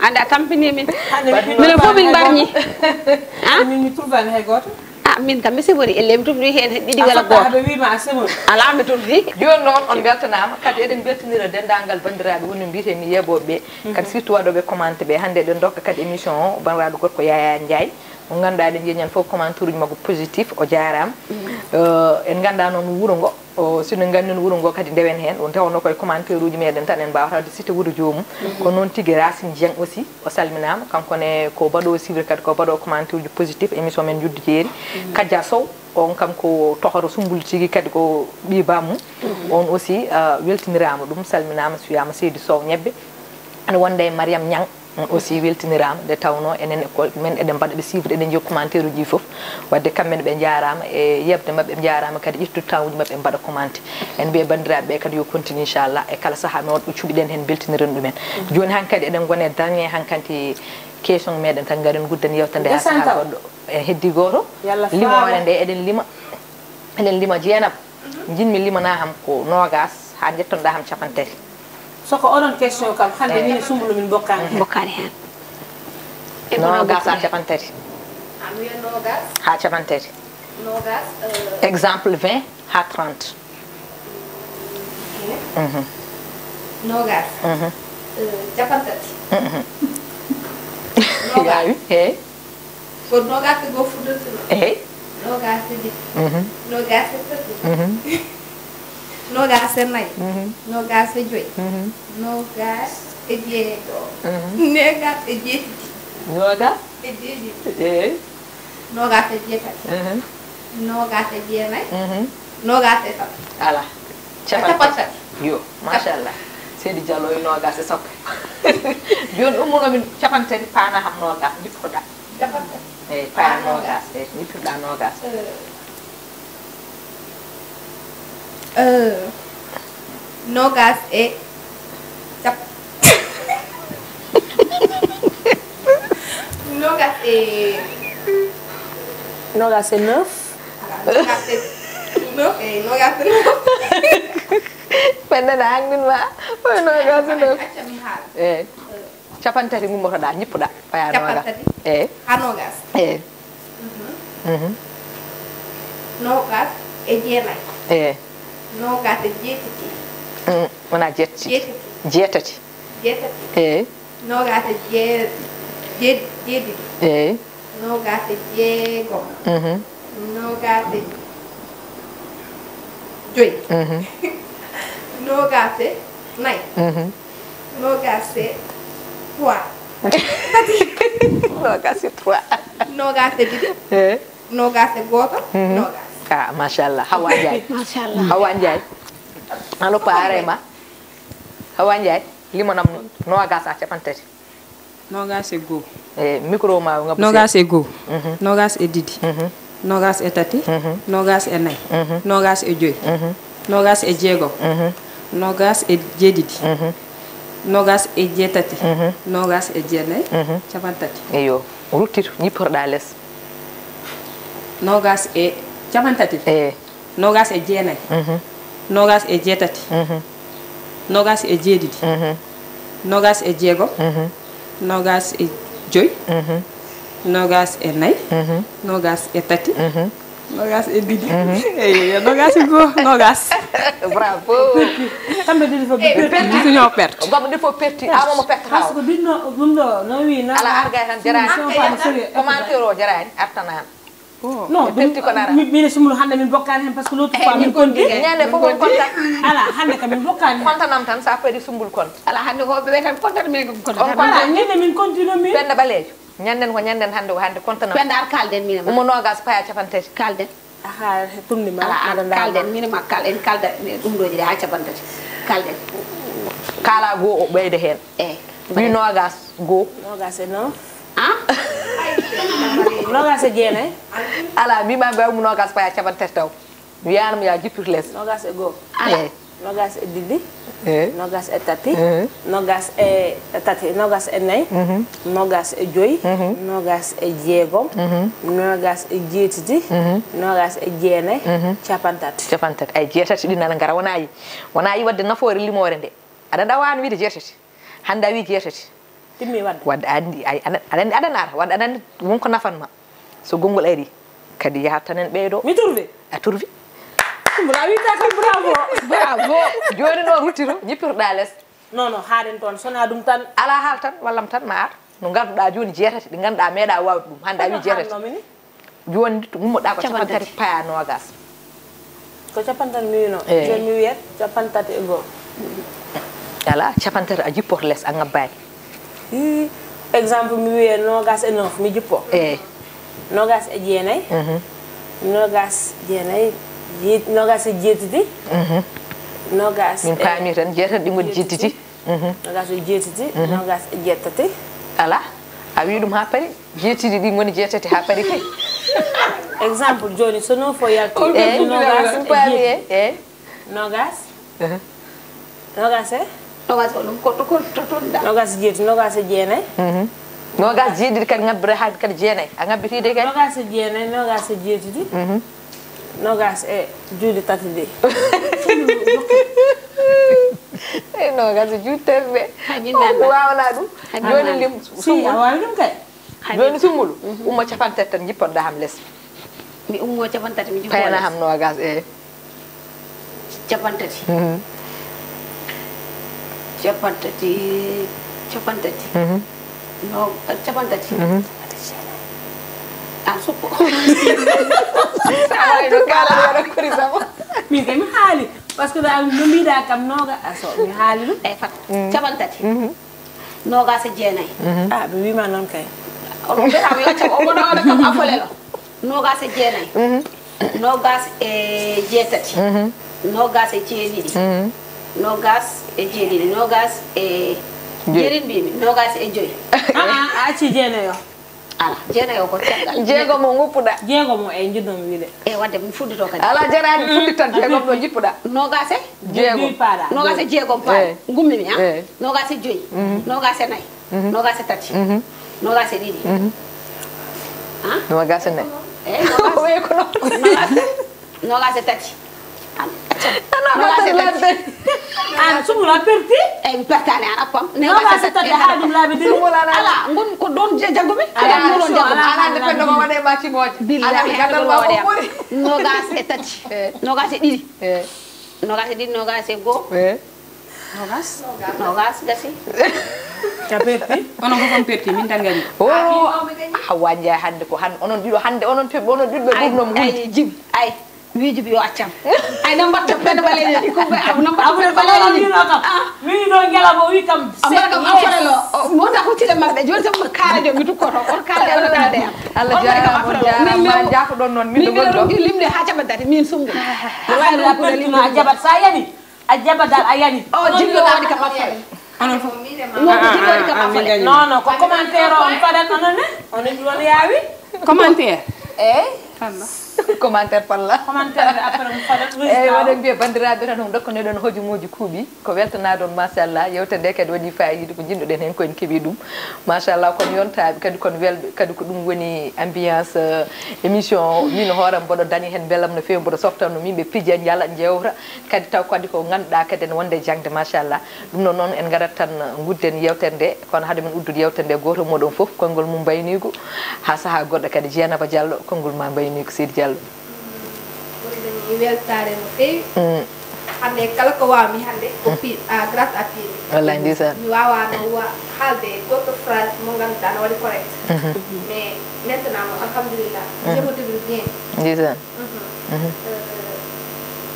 Hannde a tampini min. Minen fof min mbarñi. Min mi trouve ani hay gooto. Ah, min kam mi sibori elle mi tufri heen ɗiɗi wala gooto. Aɓe wima a sibori. Alaa mi tufri. Jooni noon on mbeltanaama, kadi eɗen mbeltanira denndaangal banndiraaɓe woni mbiyetee ni yeeɓooɓe ɓe. Kadi surtout waɗooɓe commenté ɓe. Hannde eɗen ndokka kadi émission o banndiraaɗo gorko Yaya Ndiaye. Mo ngannduɗaa eɗen njiya ñande fof commentaire uji makko positif, o jaaraama. Eh, en nganndaa noon wuro ngo, o, sino nganndino wuro ngo kadi ndewen heen, ɗum tawnoo koye commentaire uji meɗen tan en mbaawata wadde cité wuro joomum. Ko noon tigi Racine Dieng aussi, o salminaama, kanko ne ko baɗo sivre kadi ko baɗo commentaire uji positif, émission men Njuddu Jeeri. Kadja Sow, on kam ko tohoro Sumbulu tigi kadi ko ɓii bammum. On aussi, eh, weltiniraama ɗum, salminaama, suyaama Seydi Sow Ñebbe. Ene wonda e Mariam Niang. On aussi weltiniraama nde tawnoo enen ko men eɗen mbaɗa ɓe suivre, eɗen njiya commentaire uji fof. Wadde kamɓe ne ɓe njaaraama e yeɓde maɓɓe, ɓe njaaraama kadi ƴettude temps uji maɓɓe mbaɗa commenté. En mbiya banndiraaɓe ɓe kadi yo continue inchallah e kala sahaa mi waɗ ɓe cuɓiɗen heen mbeltiniren ɗumen. Jooni hankadi eɗen ngone e dernier hankadi question meɗen tan ngaren guddan yewtere nde haa sahaa goɗɗo. En heddi gooto. Limoore nde eɗen lima, eɗen lima Jeenaba. Njiɗmi limanaa ham ko noogaas haa njettonɗaa ham capanɗe tati. Soko onon question kam hannde min e Sumbulu min mbokkaani heen. Mbokkaani heen. Noogaas haa capanɗe tati. Haa capanɗe tati. Exemple vingt haa trente. Noogaas. Capanɗe tati. Yaawi, eey. Ko noogaas e goo fuɗɗortino. Eey. Noogaas e ɗiɗi. Noogaas e tati. Noogaas e nayi. Noogaas e joyi. Noogaas e jeego. Noogaas e jeetati. Noogaas e jeetati. Eey. Noogaas e jeetati. Noogaas e jeenayi. Noogaas e sappo. Alaa. Capanɗe tati. Yo, machallah. Seydi Diallo e noogaas e sappo. Jooni ummono min capanɗe tati paana ham noogaas, jippoɗa. Capanɗe tati. Eey, paana noogaas, eey, jippoɗa noogaas. Noogaas e cap. Noogaas e. Noogaas e neuf. Noogaas e neuf, eey, noogaas e neuf. Pendana angnin ma. Oy noogaas e neuf. Eey. Capanɗe tati ngummotoɗaa, njippuɗaa. Paya noogaas. Capanɗe tati. Eey. Haa noogaas. Eey. Noogaas e jeenayi. Eey. Noogaas e jeetati. Wonaa jeetati. Jeetati. Jeetati. Jeetati. Eey. Noogaas e jee- jee- jeeɗiɗi. Eey. Noogaas e jeego. Noogaas e joyi. Noogaas e nayi. Noogaas e trois. Noogaas e trois. Noogaas e ɗiɗi. Eey. Noogaas e gooto. Noogaas. Ah, machallah. Hawa Ndiaye. Machallah. Hawa Ndiaye. Ano paarema. Hawa Ndiaye, limanam noogaas haa capanɗe tati. Noogaas e goo. E micro ma ngam. Noogaas e goo. Noogaas e ɗiɗi. Noogaas e tati. Noogaas e nayi. Noogaas e joyi. Noogaas e jeego. Noogaas e jeeɗiɗi. Noogaas e jeetati. Noogaas e jeenayi. Capanɗe tati. Eyo. Ruttir, jipporɗaa les. Noogaas e capanɗe tati. Eey. Noogaas e jeenayi. Noogaas e jeetati. Noogaas e jeeɗiɗi. Noogaas e jeego. Noogaas e joyi. Noogaas e nayi. Noogaas e tati. Noogaas e ɗiɗi. Eey, yo noogaas e goo, noogaas. Bravo. Kamɓe ɗiɗi fof ɓe perti. Ɗiɗi ñoo perti. Goɗɗo ɗi fof perti. Awa mo perta hawa. Parce que ɗum ɗo, ɗum ɗo no wi na. Ala arga tan jarani. Commentaire o jarani, artanama. Non, ɗum, mine Sumbulu hannde min bokkaani heen, parce que l'autre fois min konti. Ñande fof on konta. Ala, hannde kam min bokkaani heen. Kontanam tan, sa pari Sumbulu konta. Ala, hannde ko ɓe tan kontan, min ko kontan. On konta. Ala, ñande min konti noon min. Penda Ɓaleejo. Ñanden ko ñanden hannde, ko hannde kontanam. Penda, ar kalden mine ma. Umo noogas paya capanɗe tati. Kalden. Aha, tumni ma. Ala, ar kalden mine ma, kal en kalda ɗum ɗo jiɗi ha capanɗe tati. Kalden. Kala goo o ɓeyda heen. Eh. Wi noogas goo. Noogas e noon. Ah? Noogas e jeenay. Ala, mbima mbawi mo noogas paya capanɗe tati taw. Mi wiyanma ya jippir les. Noogas e goo. Ala. Eh. Noogas e ɗiɗi. Eh. Noogas e tati. Eh. Noogas e tati. Noogas e nayi. Mhm. Noogas e joyi. Mhm. Noogas e jeegom. Mhm. Noogas e jeetati. Mhm. Noogas e jeenay. Mhm. Capanɗe tati. Capanɗe tati. Ay, jeetati ɗin nana ngara. Wona yi. Wona yi wadde nafoore limoore nde. Aɗa ɗawaani wiide jeetati. Hannde a wi jeetati. Timmi wadde. Wadde a anndi, ay, aɗa, aɗa anndi aɗa naata, wadde aɗa anndi won ko nafan ma. So gonngol ari, kadi yahat tan en ɓeydo. Mi turvi. A turvi. Sumbulu, a wiyata kam bravo. Bravo. Jooni noon ruttito, jippitoɗaa les. Non, non, haaɗen toon, sona ɗum tan. Alaa haal tan, wallam tan ma ar. No ngarduɗaa jooni jeetati, ɗi ngannduɗaa meeɗa waawde ɗum. Hannde a wi jeetati. Jooni ngummoɗaa ko capanɗe tati paya noogas. Ko capanɗe tati mi wino. Eh. Jooni mi wiyat capanɗe tati e goo. Ala, capanɗe tati a jippoto les, a ngabbaani. Ii, exemple mi wiyat noogas e neuf, mi jippo. Eh. Noogas e jeenay. Mhm. Noogas jeenay, jee-, noogas e jeetati. Mhm. Noogas min e paami tan, jeetati ɗi ngoni jeetati. Mhm. Noogas e jeetati, mhm, noogas e jeetati. Ala, a wi ɗum haa pari? Jeetati ɗi ngoni jeetati haa pari kay. Exemple, jooni, so non fo yalti. Eyi, noogas e jeetati. Eyi. Noogas. Mhm. Noogas e? Noogas ko ɗum, ko to, ko to, to, da. Noogas e jeetati, noogas e jeenay. Mhm. Noogas e jeeɗiɗi kadi ngabbira haa kadi jeenay. A ngabbitiide kadi? Noogas e jeenay, noogas e jeetati. Mhm. Noogas e juuɗe tati ɗe. Eyi, noogas e juuɗe tati ɗe. Hay min nana. Ko waawna ɗum? Hay min nana. Jooni lim. Si, a waawi ɗum kay. Hay min nana. Jooni Sumbulu, mhm, ummo capanɗe tati tan, jippoɗaa ham les. Mi ummo capanɗe tati, mi jippo les. Payana ham noogas, eyi. Capanɗe tati. Mhm. Capanɗe tati. Capanɗe tati. Mhm. No, capanɗe tati. Mhm. An suppo. Min kay mi haali. Parce que da no mbiɗa kam nooga, a so mi haali ɗum. Eyi, fat. Mm. Capanɗe tati. Mhm. Noogas e jeenay. Mhm. Ah, ɓe wima noon kay. Omo ɓe kam yo accam, omo ɗo waɗa kam afolelo. Noogas e jeenay. Mhm. Noogas e jeetati. Mhm. Noogas e jeeɗiɗi. Mhm. Noogas e jeeɗiɗi. Noogas e jeeɗiɗi mbimi. Noogas e joyi. Ah, ah, a acci jeenay o. Ala, jeenay o ko caggal. Jeegomo nguppuɗa. Jeegomo e jiɗɗomi wiide. E wadde mi fuɗɗito kadi. Ala, jaraani, fuɗɗitan jeegom ɗo jippuɗa. Noogas e? Jeegom. Joyi paaɗa. Noogas e jeegom paaɗa. Eh. Ngummi mi, ha? Eh. Noogas e joyi. Mhm. Noogas e nayi. Mhm. Noogas e tati. Mhm. Noogas e ɗiɗi. Mhm. Ha? Noogas e nayi. Eh, noogas. O wiyi ko noon. Noogas e, noogas e tati. An, acca. Noogas e tati. An, Sumbulu a perti? Eyi, mi pertaani, an appam. Noogas e tati, haa ɗum laabi ɗiɗi. Sumbulu, ala. Ala, ngon ko ɗoon je-, jaggumi. Ala, ɗum ɗoon jaggumi. Ala, nde penndo ko waɗe ma cimooje. Billahi, ala, mi gandal ma ko ɓuri. Noogas e tati. Eh. Noogas e ɗiɗi. Eh. Noogas e ɗiɗi, noogas e goo. Eh. Noogas? Noogas gasi. A perti? Onon fof on perti, min tan gañi. Oh, Hawa Njaay hannde ko hannde. Onon ɗiɗo hannde, onon toɓi, onon ɗiɗo ɓe ɓurnoo mo hunde. Ay, Jim, ay. Wi Jim yo accam. Ay, nan mbatta pelle ɓaleeje ɗi, ko ɓe, nan mbatta pelle ɓaleeje ɗi. Ah. Wi ɗo ngela mo, wi kam. A mbaɗa kam affaire lo. O, mo wonta ko tile maɓɓe. Jooni tan mo kaala joom mi tukkoto. On kaala de, on kaala de. Allah jaaraama, on jaaraama, ma jaafoɗon noon, min ɗo min gonɗo. Limde haa caɓa dati, min Sumbulu. Wallahi, a perti ma, a jaɓat. Sa yani. A jaɓa dal, a yani. O, Jim yo waɗi kam affaire. Onon fof. Non, ko Jim waɗi kam affaire. Non, non, ko commentaire o on fadat onon ne? Onon ɗi on yaawi? Commentaire? Eyi. Palla. Commentaire palla. Commentaire de après on fadat. Eyi, waɗen mbiya banndiraaɓe tan, on dokkaneɗon hojomooji kuuɓi. Ko weltanaaɗon, machallah. Yewtere nde kadi waɗi faayiida, ko njiɗnoɗen heen ko en keɓii ɗum. Machallah, kon yontaaɓe kadi, kon welɓe kadi, ko ɗum woni ambiance, euh, émission o. Min hoore am mboɗo dañi heen mbelam no feewi, mboɗo softanno min ɓe pija, njala, njewta. Kadi taw kadi ko ngannduɗaa kadi ene wonde e jaŋde, machallah. Ɗum noon, noon en ngarat tan, ngudden yeewtere nde, kono hade men uddude yeewtere nde, gooto e mooɗon fof, konngol mum mbayniigu, haa sahaa goɗɗo kadi. Jeynaba Diallo, konngol ma mbayniigu, Seydi Diallo. Ɓurɗo mi weltaare no feewi. Mm. Hannde kala ko waawmi hannde ko piiɗ, ah, grâce à piiɗ. Wallaay ndeysaan. Mi waawaano wa haalde gooto phrase mo ngannduɗaa no waɗi correct. Mais maintenant mo alhamdulillah, je me débrouille bien. Ndeysaan. Euh,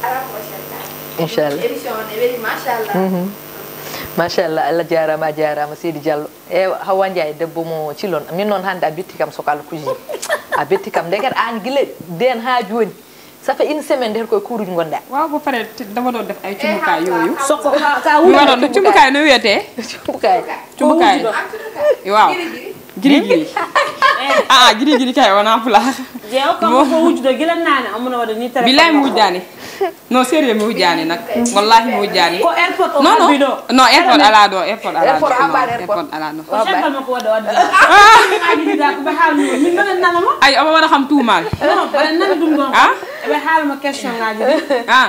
à la prochaine. Inchallah. Émission o ne weli machallah. Machallah, Allah jaaraama, a jaaraama Seydi Diallo. Ewa, Hawa Ndiaye, debbo mo Cilon. Min noon hannde a betti kam, soko Allah kuji. A betti kam. Ndeket aan gila ndeen haa jooni, ça fait une semaine nder koye kuuruji ngonɗaa. Waaw, ba pare dama doon def ay cumbukaay yooyu. Soko ka ka Mi wula. Waɗoon cumbukaay no wiyetee? Cumbukaay. Cumbukaay. Waaw. Giri giri. Ah, giri giri kay wonaa pulaar. Jeew kam ko wujjude gila naane, omo no waɗa ni téléphone. Billaay mi wujjaani. Non, sérieux, mi wujjaani nag. Wallahi mi wujjaani. Ko airport o Non, non. habbi ɗo. Non, airport alaa ɗo, airport alaa ɗo. Airport Non, habbaani airport. Airport alaa ɗo. Ko jaggol makko waɗa waɗde. Ngaaji ɗi ko ɓe haalno min mbaɗa nanama. Ay, omo waɗa kam tuumaal. Non, mbaɗa nani ɗum ɗon. Ah? Eɓe haalma question ngaaji ɗi. Ah.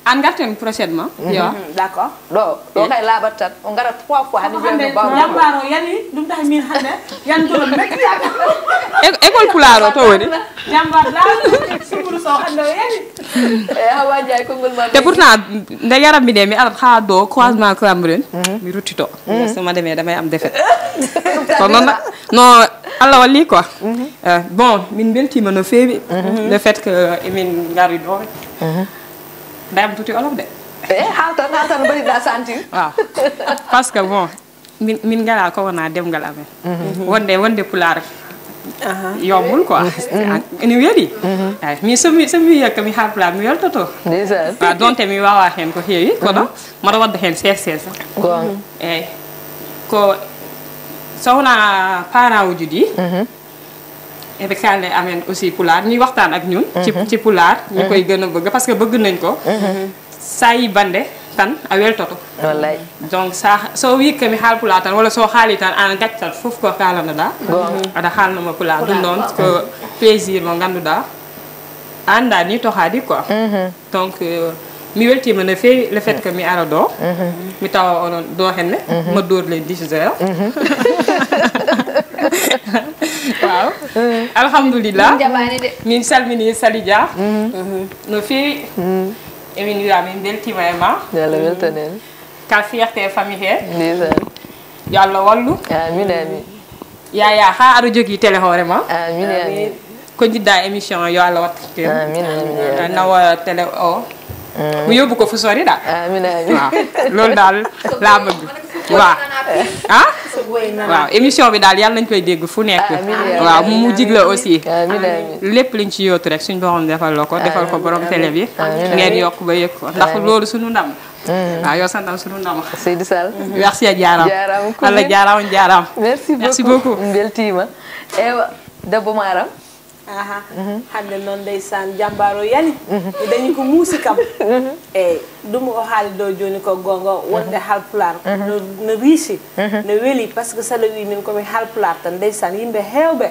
An ngarten prochainement. Yo. D'accord. Ɗo, ɗo kay laaɓat tan. O ngara trois fois hannde Hannde mbiyatmi bawɗo. Jambaaro yani ɗum tahi min hannde yantoro metti. É- École pulaar o to woni. Jambaar laaw Sumburu Sow hannde o yani. E Hawa Ndiaye konngol ma. Te pourtant nde yaram mi nde mi arat haa ɗo croisement Cambérène. Mi ruttito. So ma demee damay am défaite. Ko noon no Allah walli quoi. Euh, bon, min mbeltiima no feewi. Le fait que emin ngari ɗo. Dayam tuti olof de. E haal tan, haal tan mbaɗiɗa sentir. Waaw. Parce que bon, min min ngala ko wona demgal amen. Wonde wonde pulaar yombul quoi. Ene weli. Ay, min somi somi wiya ko mi haal pulaar mi weltoto. Ndeysaan. Waaw, donte mi waawa heen ko heewi kono mboɗo wadda heen sees sees. Goonga. Eyyi. Ko so wona parent uji ɗi. Eɓe kaalne amen aussi pulaar ñuy waxtaan ak ñun. Ci ci pulaar ñu koy gën a bëgg parce que bëgg nañ ko. Sa yi bande tan a weltoto. Wallay. Donc sa so wi ko mi haal pulaar tan wala so haali tan an gaccat fof ko kaalanoɗa. Goonga. Aɗa haalnoma pulaar ɗum ɗon ko plaisir mo ngannduɗa a annda ni to haadi quoi. Donc euh, mi weltima no feewi le fait que mi ara ɗo. Mi tawa onon ɗo henne ma dóor leen dix heures. Waaw. Alhamdulillah. Min jaɓaani de. Min salmini Sali Dia. No feewi. Emin wiya min beltima e ma. Yo Allah weltan en. Ka fierté famille he. Ndeysaan. Yo Allah wallu. Amin amin. Yaya ha aɗa jogii télé hoore ma. Amin amin. Ko jiɗɗa émission o yo Allah wattante. Amin amin. Nawa télé o. Mo yóbbu ko fu soriɗa. Amin amin. Waaw. Loolu daal laa bëgg. Waaw. Ah? Waaw, émission bi daal yàlla nañ koy dégg fu nekk. Amin. Waaw, mu mu jig la aussi. Amin amin. Lépp liñ ci yóotu rek suñ borom defal la ko defal ko borom télé bi. Amin. Ngeen yokk ba yëg ko ndax loolu suñu ndam. Waaw, yow sa ndam suñu ndam. Seydi Sall. Merci a jaaraama. Jaaraama, cousine. Allah jaaraama jaaraama. Merci Merci beaucoup. Beaucoup. Mbeltiima. Ewa, debbo Maram. Aha. Hannde noon ndeysaan jambaaro yani. Mi dañi ko muusi kam. Eyi, ɗum o haali ɗo jooni ko goonga wonde Haalpulaar no no riisi, no weli parce que so aɗa wii min ko mi Haalpulaar tan ndeysaan yimɓe heewɓe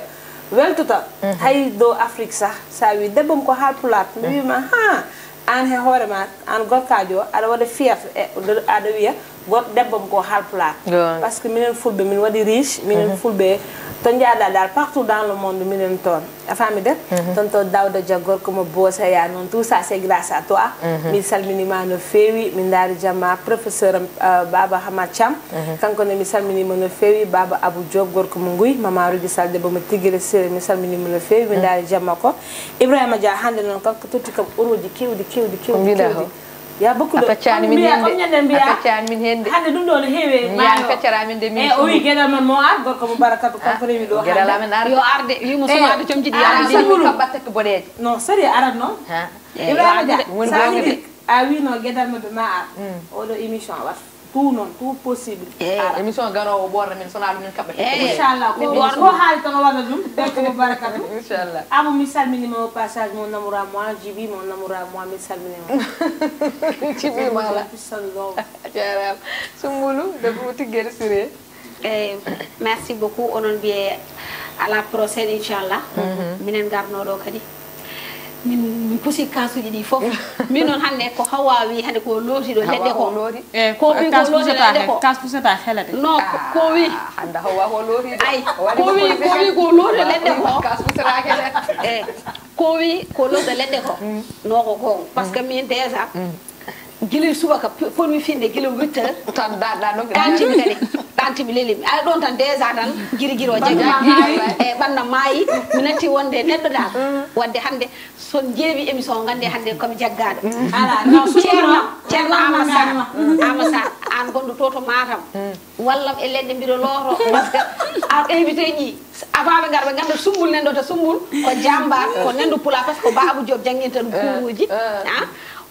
weltota. Hay ɗo Afrik sah so a wii debbo am ko Haalpulaar mi wii ma ha aan he hoore ma aan gorkaajo o aɗa waɗa fierté e aɗa wiya goɗɗo debbo am ko Haalpulaar. Parce que minen fulɓe min waɗi riche minen fulɓe to njaaɗa dal partout dans le monde minen toon. A faami de? Toon to Dawda Dia gorko mo Booseya noon tout ça c'est grâce à toi. Min salminiima no feewi min ndaari jamma professeur am Baba Hamad Thiam. Kanko ne mi salminiima no feewi Baba Abou Diop gorko mo Nguy Mama Rougui Sall debbo mo Tigire Siré mi salminiima no feewi min ndaari jamma ko. Ibrahima Dia hannde noon kanko totti kam orooji keewɗi keewɗi keewɗi keewɗi. Ya beaucoup de a feccani min hende a feccani min hende hande ɗum ɗo no heewi mi yaani feccata min de min e o wi geɗal man mo ar gorko mo barakatu kanko rewi ɗo geɗal amen ar yo arde wimo somo arde comji ɗi arde sumulu kam batte ko boɗeejo non sérieux arat noon ibrahima dia woni sa gonga de wini a wino geɗal mabɓe ma ar oɗo émission a wat tout noon tout possible émission garowo ɓorna min sona ɗum min kaɓɓata inchallah ko ko haali tan o waɗa ɗum gorko mo barakatu inchallah amo mi salminima au passage mon amour à moi jibi mon amour à moi mi salminima cibima ala sallo jarama sumbulu debbo tiggere siré eyyi merci beaucoup onon mbiye à la prochaine inchallah minen garnoɗo kadi min min pusi kasuji ɗi foof min noon hannde ko hawa wi hannde ko looti ɗo leɗɗe ko Eh, ko wi ko kas looti pusata leɗɗe he- ko kas pusata helete. non ko wi hande hawa ko looti ay ko wi ko wi ko looti leɗɗe ko kas pusata helete eyyi ko wi ko looti leɗɗe ko non ko gonga parce que min déjà Gila subaka, ponmi finde gila huit heures. Tan daɗɗa ɗo. Ɗantimi kadi. Ɗantimi lelimi. Aɗa ɗon tan déjà tan, giri giri o jaggi. E ɓanna maayi. Mi natti wonde neɗɗo dal. Wadde hannde, so on ƴeewi émission o, nganndi hannde komi jaggaɗo. Ala, non, ceerno, ceerno Amadou Sarr. Amadou Sarr, an gonɗo to to Matam. Wallam e leɗɗe mbiɗo looto. Parce que a invité ji, avant ɓe ngara, ɓe ngannda Sumbul nanɗo to Sumbul. Ko jambar, ko nanɗo pulaar, parce que ko Babou Diop jannginta ɗum kuuruuji. Ah,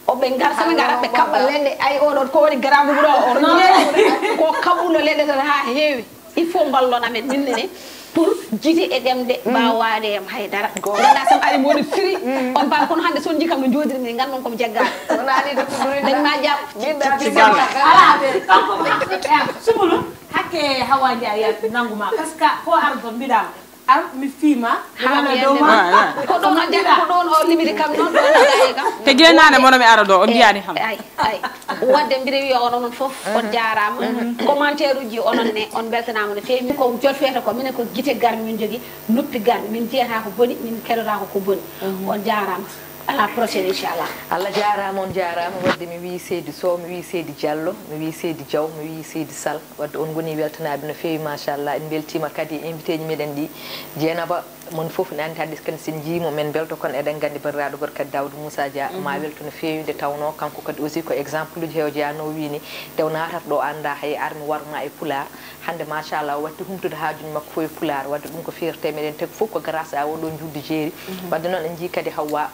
o ɓe ngar, so ɓe ngara, ɓe kaɓɓa leɗɗe. Ay, oɗo ko woni garaagu ɓuro o, oɗo jeeya. Ko kaɓɓuno leɗɗe tan haa heewi. Il faut mballon amen, min ne, pour gite e ɗemɗe mbaawa waade yam hay dara. Ngannda sam ari mboɗo firi, on mbaa kono hannde so on njii kam no njooɗiri mi, nganndu on ko mi jaggaɗo. Wona ni de ko ɗum. Dañ maa jàpp. Min daal ci ci jàpp. Ala, kanko ma. Eh, Sumbulu, hakke Hawa Ndiaye ya nangu ma. Parce que ko ardo mbiɗa. Ar mi fiima. Haa mi yande ma. Ko ɗon o jaggi, ko ɗon o limiri kam noon, ɗon o jaggi kam. Te geenaane mono mi ara ɗo, on mbiyaani kam. Ay, ay. Wadde mbiɗa wiya onon on fof, on jaaraama. Commentaire uji onon ne, on mbeltanaama no feewi. Min ko jot fiyata ko, minen ko gite garmi min jogii, noppi garmi. Min njiyata ko boni, min keɗotaako ko boni. On jaaraama. À la prochaine, inchallah. Allah jaaraama, on jaaraama. Wadde mi wii Seydi Sow, mi wii Seydi Diallo, mi wii Seydi Diaw, mi wii Seydi Sall. Wadde on ngoni weltanaaɓe no feewi, machallah. En mbeltiima kadi e invité ji meɗen ɗi. Dieynaba, mon fof ne anndi hannde kadi so en njii mo, men mbelto, kono eɗen nganndi banndiraaɗo gorko kadi Daouda Moussa Dia, ma welto no feewi, nde tawnoo kanko kadi aussi ko exemple uji he o jeyanoo, wii ni, nde o naatata ɗo anndaa hay armi warma e pulaar. Hannde, machallah, o watti humtude haajuuji makko fof e pulaar. Wadde ɗum ko fierté meɗen, te fof ko grâce à oɗo njuulde jeeri. Wadde noon en njii kadi Hawwa,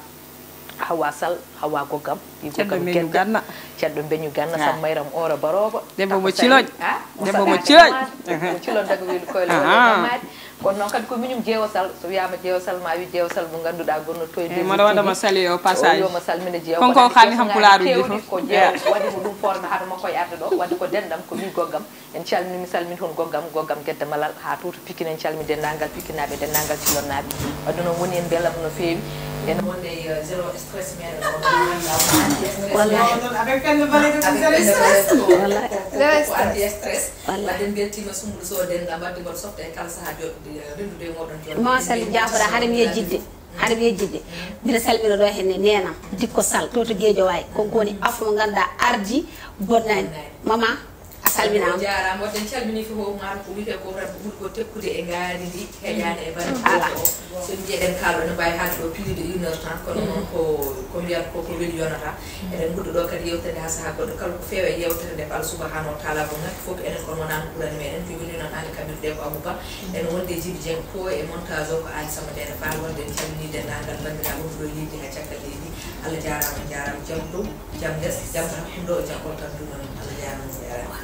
Hawwa Sall, Hawwa Goggam, ɗi Goggam Gedda. Ceddo Mbeñu Ganna. Ceddo Mbeñu Ganna, Sam Mayram Oora Barooba. Debbo mo ciloñ. Debbo mo ciloñ. Debbo mo ciloñ, daga weli koyla walla mamaade. Kono noon kadi ko miñum Jeewo Sall, so wiyaama Jeewo Sall, ma wi Jeewo Sall mo ngannduɗaa gonno to e Eyi, mboɗo waɗa mo saluer au passage. Yo mo salmine Jeewo. Kon ko kadi haalni kam pulaar uji fof. Ko Jeewo waɗi mo ɗum formé hade makko e arde ɗo, wadde ko denɗam, ko ɓii Goggam. En calmini, mi salmini toon Goggam, Goggam Gedda Malal, haa to to Pikine, en calmini denndaangal Pikinaaɓe, denndaangal Cilonnaaɓe. Wadde noon woni en mbelam no feewi. En wonde e, euh, zéro stress meɗen o, anti stress. Wallahi. Avec Penda Balde ko zéro stress. Wallahi. Ko anti stress. Wallahi. Wadde en mbeltiima Sumbulu Sow denndaangal, wadde mboɗo softa e kala sahaa joɗɗo, euh, renndude e mooɗon joɗɗo. Machallah, jaafoɗa, haɗa mi yejjitde. Haɗa mi yejjitde. Mbiɗa salmina ɗo henne neenam, Dikko Sall, to to Guédiawaye. Ko woni afo mo ngannduɗaa ardi bonnani. Mama, a salminaama. On jaaraama. Wadde en calminii fof, o maaro ko wiyetee ko tan ko ɓuri ko tekkude e ngaari ndi, heƴaani e bannge gooto o. So en njiyii eɗen kaaloo ene mbaawi haalde ɗo plus de une heure trente, kono noon ko, ko mbiyata ko, ko weli yonata. Eɗen ngudda ɗo kadi yewtere nde haa sahaa goɗɗo. Kala ko feewa e yewtere nde, ko Allah subahanahu wa taala mo ngakki fof, ko enen kono wonaa no ɓurani meɗen. Ko weli noon hannde kaɓirɗe ko Abou Ba. Ene wonde e Djiby Dieng ko e montage o ko Aly Samba Détté Fall. Wadde en calminii denndaangal banndiraaɓe wonɓe ɗo e leydi haa caggal leydi. Allah jaaraama, jaaraama. Jam dow, jam les, jam tan, ɗum ɗo jam ɓoltan ɗum ɗon. Allah jaaraama, jaaraama.